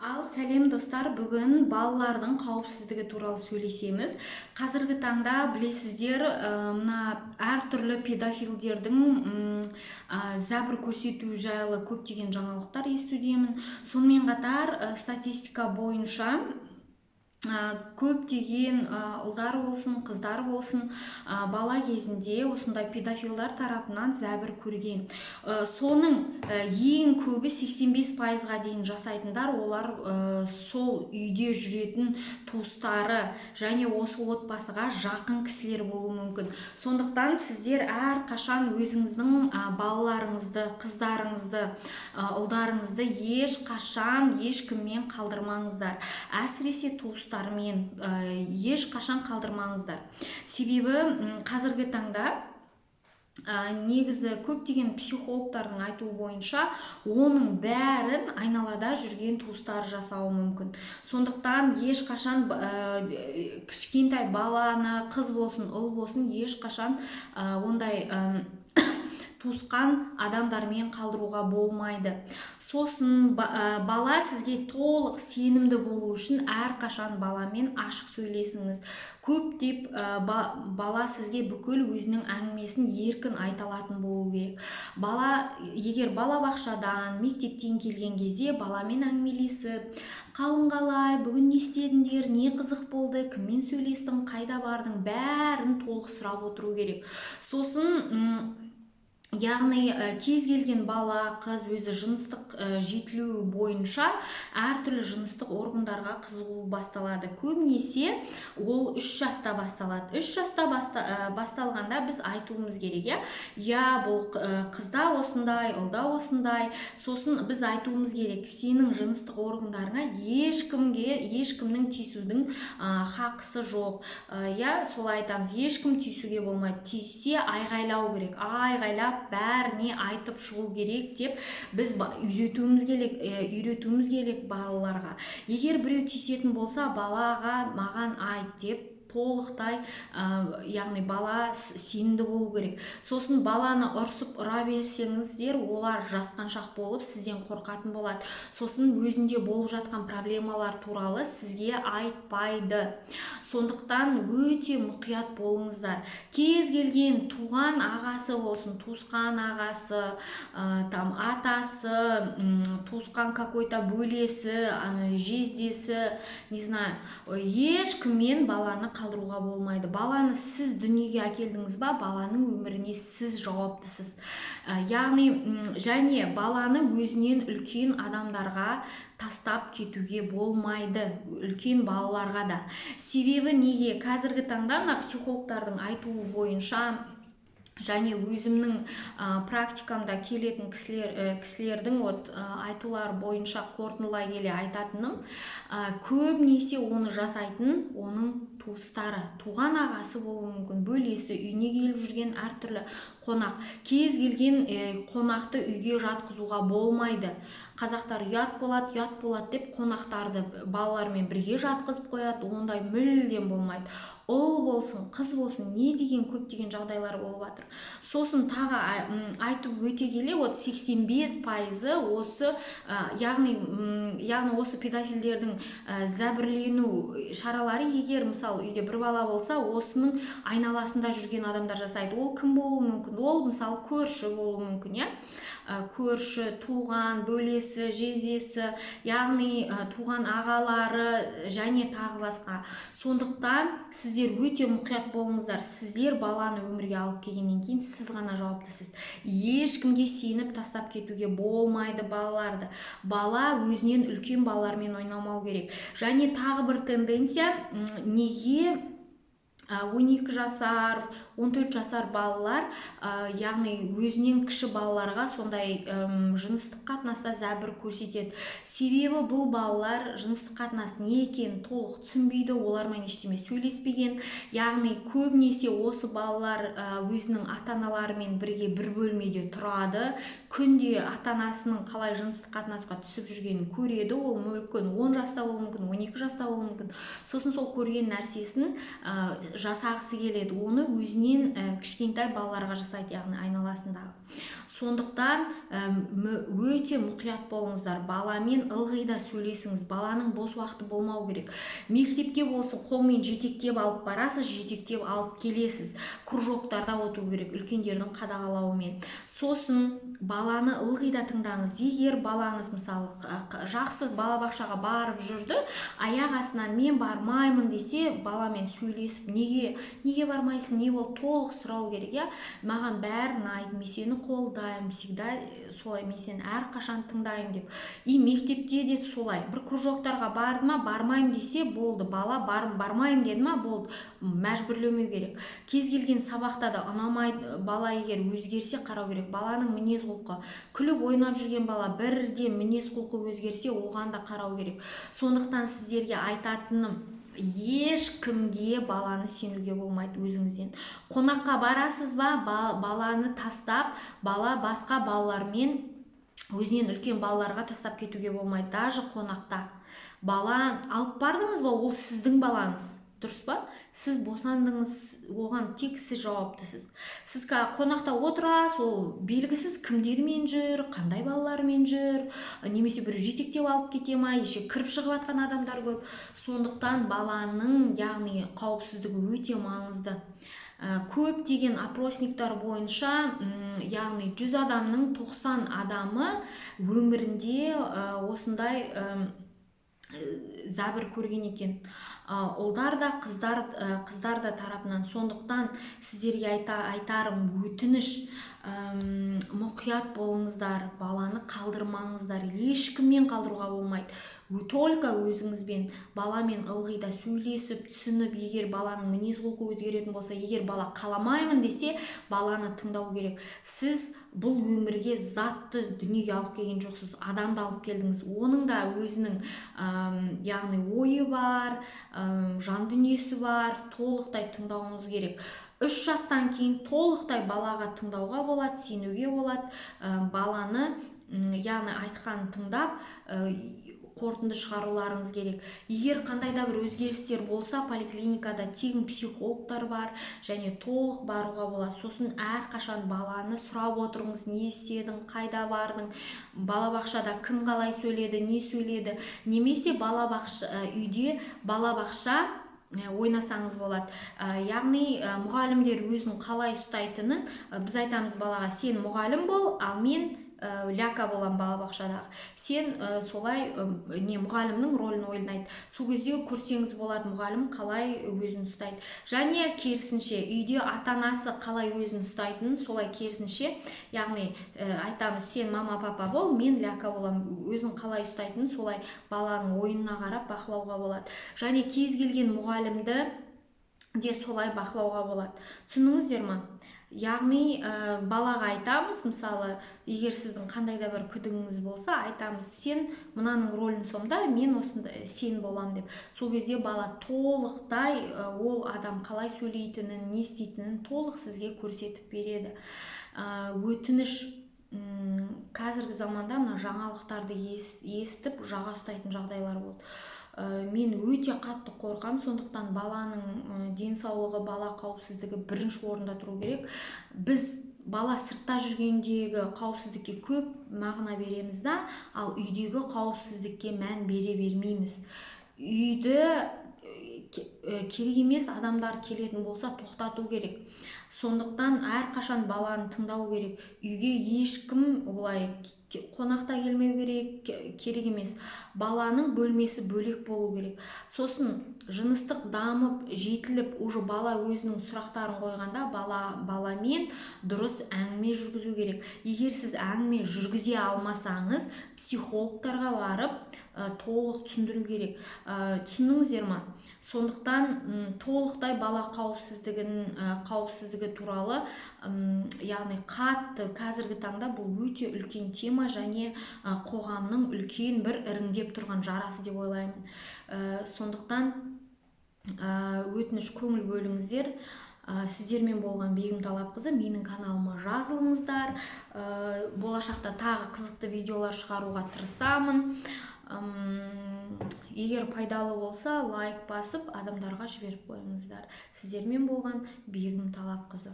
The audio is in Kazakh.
Ал сәлем, достар! Бүгін балалардың қауіпсіздігі туралы сөйлесеміз. Қазіргі таңда, білесіздер, мына әртүрлі педофилдердің зәбір көрсету жайлы көптеген жаңалықтар естудемін. Сонымен қатар статистика бойынша көптеген ұлдар болсын, қыздар болсын, бала кезінде осындай педофилдар тарапынан зәбір көрген. Соның ең көбі, 85%-ға дейін жасайтындар, олар сол үйде жүретін туыстары және осы отбасыға жақын кісілер болуы мүмкін. Сондықтан сіздер әрқашан өзіңіздің балаларыңызды, қыздарыңызды, ұлдарыңызды ешқашан ешкіммен қалдырмаңыздар, әсіресе туыстармен ешқашан қалдырмаңыздар. Себебі қазіргі таңда негізі көптеген психологтардың айтуы бойынша, оның бәрін айналада жүрген туыстар жасауы мүмкін. Сондықтан ешқашан кішкентай баланы, қыз болсын, ұл болсын, ешқашан ондай туысқан адамдармен қалдыруға болмайды. Сосын бала сізге толық сенімді болу үшін әрқашан баламен ашық сөйлесіңіз. Көптеп бала сізге бүкіл өзінің әңгімесін еркін айта алатын болу керек. Бала егер балабақшадан, мектептен келген кезде баламен әңгімелесіп: «Қалың қалай? Бүгін не істедіңдер? Не қызық болды? Кіммен сөйлестің? Қайда бардың?» – бәрін толық сұрап отыру керек. Сосын, яғни кез келген бала, қыз өзі жыныстық жетілуі бойынша әртүрлі жыныстық органдарға қызығу басталады. Көбінесе ол 3 жаста басталады. 3 жаста басталғанда біз айтуымыз керек: Иә, бұл қызда осындай, ұлда осындай». Сосын біз айтуымыз керек: «Сенің жыныстық органдарыңа ешкімге, ешкімнің тиісудің хақысы жоқ». Иә, солай айтамыз: ешкім тиісуге болмайды, тиіссе, айғайлау керек, айғайлап бәріне айтып шығу керек деп біз үйретуіміз керек балаларға. Егер біреу тиісетін болса, балаға «Маған айт» деп толықтай, яғни бала сенімді болу керек. Сосын баланы ұрсып, ұра берсеңіздер, олар жасқаншақ болып, сізден қорқатын болады. Сосын өзінде болып жатқан проблемалар туралы сізге айтпайды. Сондықтан өте мұқият болыңыздар. Кез келген туған ағасы болсын, туысқан ағасы, там атасы, туысқан какой-то бөлесі, жездесі, не знаю, ешкіммен баланы қалдыруға болмайды. Баланы сіз дүниеге әкелдіңіз ба, баланың өміріне сіз жауаптысыз. Яғни және баланы өзінен үлкен адамдарға тастап кетуге болмайды, үлкен балаларға да. Себебі неге? Қазіргі таңда мына психологтардың айтуы бойынша және өзімнің практикамда келетін кісілердің вот айтулары бойынша қорытындылай келе айтатыным, көбінесе оны жасайтын оның туыстары, туған ағасы болуы мүмкін, бөлесі, үйіне келіп жүрген әртүрлі қонақ. Кез келген қонақты үйге жатқызуға болмайды. Қазақтар «ұят болады, ұят болады» деп қонақтарды балалармен бірге жатқызып қояды. Ондай мүлдем болмайды. Ұл болсын, қыз болсын, не деген көптеген жағдайлар болып жатыр. Сосын тағы айтып өте келе, вот 85%-ы осы, яғни осы педофилдердің зәбірлену шаралары, егер мысалы үйде бір бала болса, осының айналасында жүрген адамдар жасайды. Ол кім болуы мүмкін? Ол мысалы көрші болуы мүмкін, иә. Көрші, туған бөлесі, жездесі, яғни туған ағалары және тағы басқа. Сондықтан сіздер өте мұқият болыңыздар. Сіздер баланы өмірге алып келгеннен кейін сіз ғана жауаптысыз. Ешкімге сеніп тастап кетуге болмайды балаларды. Бала өзінен үлкен балалармен ойнамау керек. Және тағы бір тенденция: неге 12 жасар, 14 жасар балалар, яғни өзінен кіші балаларға сондай жыныстық қатынаста зәбір көрсетеді? Себебі бұл балалар жыныстық қатынас не екенін толық түсінбейді, олармен ештеме сөйлеспеген. Яғни көбінесе осы балалар өзінің ата аналарымен бірге бір бөлмеде тұрады, күнде ата анасының қалай жыныстық қатынасқа түсіп жүргенін көреді. Ол мүмкін 10 жаста болуы мүмкін, 12 жаста болуы мүмкін. Сосын сол көрген нәрсесін жасағысы келеді, оны өзінен кішкентай балаларға жасайды, яғни айналасындағы. Сондықтан өте мұқият болыңыздар, баламен ылғи да сөйлесіңіз, баланың бос уақыты болмау керек. Мектепке болсын қолмен жетектеп алып барасыз, жетектеп алып келесіз, кружоктарда отыру керек үлкендердің қадағалауымен. Сосын баланы ылғи да тыңдаңыз. Егер балаңыз мысалы жақсы балабақшаға барып жүрді, аяқ астынан мен бармаймын десе, баламен сөйлесіп, неге бармайсың, не болды, толық сұрау керек, иә. Маған бәрі ұнайды, мен сені қолдаймын, всегда солай, мен сені әрқашан тыңдаймын деп. И мектепте де солай, бір кружоктарға барды ма, бармаймын десе болды, бала бармаймын деді ма, болды, мәжбүрлемеу керек. Кез келген сабақта да ұнамайды бала, егер өзгерсе қарау керек. Баланың мінез құлқы, күліп ойнап жүрген бала бірден мінез құлқы өзгерсе, оған да қарау керек. Сондықтан сіздерге айтатыным, ешкімге баланы сенуге болмайды өзіңізден. Қонаққа барасыз ба, баланы тастап, бала басқа балалармен, өзінен үлкен балаларға тастап кетуге болмайды. Даже қонақта бала алып бардыңыз ба, ол сіздің балаңыз. Дұрыс па? Сіз босандыңыз, оған тек сіз жауаптысыз. Сіз қонақта отырасыз, ол белгісіз кімдермен жүр, қандай балалармен жүр, немесе біреу жетектеп алып кете ма, еще кіріп шығып жатқан адамдар көп. Сондықтан баланың, яғни қауіпсіздігі өте маңызды. Көптеген опросниктар бойынша, яғни 100 адамның 90 адамы өмірінде осындай зәбір көрген екен. Ұлдар да, қыздар да тарапынан. Сондықтан сіздерге айтарым, өтініш, мұқият болыңыздар, баланы қалдырмаңыздар, ешкіммен қалдыруға болмайды. Только өзіңізбен, баламен ылғи да сөйлесіп, түсініп, егер баланың мінез құлқы өзгеретін болса, егер бала қаламаймын десе, баланы тыңдау керек. Сіз бұл өмірге затты дүниеге алып келген жоқсыз, адамды алып келдіңіз. Оның да өзінің, яғни ойы бар, жан дүниесі бар, толықтай тыңдауыңыз керек. 3 жастан кейін толықтай балаға тыңдауға болады, сенуге болады. Баланы, яғни айтқанын тыңдап, қорытынды шығаруларыңыз керек. Егер қандай да бір өзгерістер болса, поликлиникада тегін психологтар бар, және толық баруға болады. Сосын әрқашан баланы сұрап отырыңыз, не істедің, қайда бардың, балабақшада кім қалай сөйледі, не сөйледі, немесе үйде балабақша ойнасаңыз болады. Яғни мұғалімдер өзін қалай ұстайтынын біз айтамыз балаға: сен мұғалім бол, ал мен ляка болам балабақшадағы. Сен солай не мұғалімнің рөлін ойнайды. Сол кезде көрсеңіз болады, мұғалім қалай өзін ұстайды. Және керісінше, үйде ата-анасы қалай өзін ұстайтынын, солай керісінше, яғни айтамыз, сен мама папа бол, мен ляка болам, өзін қалай ұстайтынын солай баланың ойынына қарап бақылауға болады. Және кез келген мұғалімді де солай бақылауға болады. Түсіндіңіздер ма? Яғни балаға айтамыз, мысалы, егер сіздің қандай да бір күдігіңіз болса, айтамыз, сен мынаның рөлін сомда, мен осында сен болам деп. Сол кезде бала толықтай ол адам қалай сөйлейтінін, не істейтінін толық сізге көрсетіп береді. Өтініш, қазіргі заманда мына жаңалықтарды естіп жаға ұстайтын жағдайлар болды. Мен өте қатты қорқам, сондықтан баланың денсаулығы, бала қауіпсіздігі бірінші орында тұру керек. Біз бала сыртта жүргендегі қауіпсіздікке көп мағына береміз да, ал үйдегі қауіпсіздікке мән бере бермейміз. Үйді керек емес адамдар келетін болса, тоқтату керек. Сондықтан әрқашан баланы тыңдау керек. Үйге ешкім олай қонақта келмеу керек, керек емес. Баланың бөлмесі бөлек болу керек. Сосын жыныстық дамып, жетіліп, уже бала өзінің сұрақтарын қойғанда баламен дұрыс әңгіме жүргізу керек. Егер сіз әңгіме жүргізе алмасаңыз, психологтарға барып толық түсіндіру керек. Түсіндіңіздер ма? Сондықтан толықтай бала қауіпсіздігі туралы, яғни қатты қазіргі таңда бұл өте үлкен тема және қоғамның үлкен бір іріңдеп тұрған жарасы деп ойлаймын. Сондықтан өтініш, көңіл бөліңіздер. Сіздермен болған Бегім Талапқызы, менің каналыма жазылыңыздар. Болашақта тағы қызықты видеолар шығаруға тырысамын. Егер пайдалы болса, лайк басып, адамдарға жіберіп қойыңыздар. Сіздермен болған Бегім Талапқызы.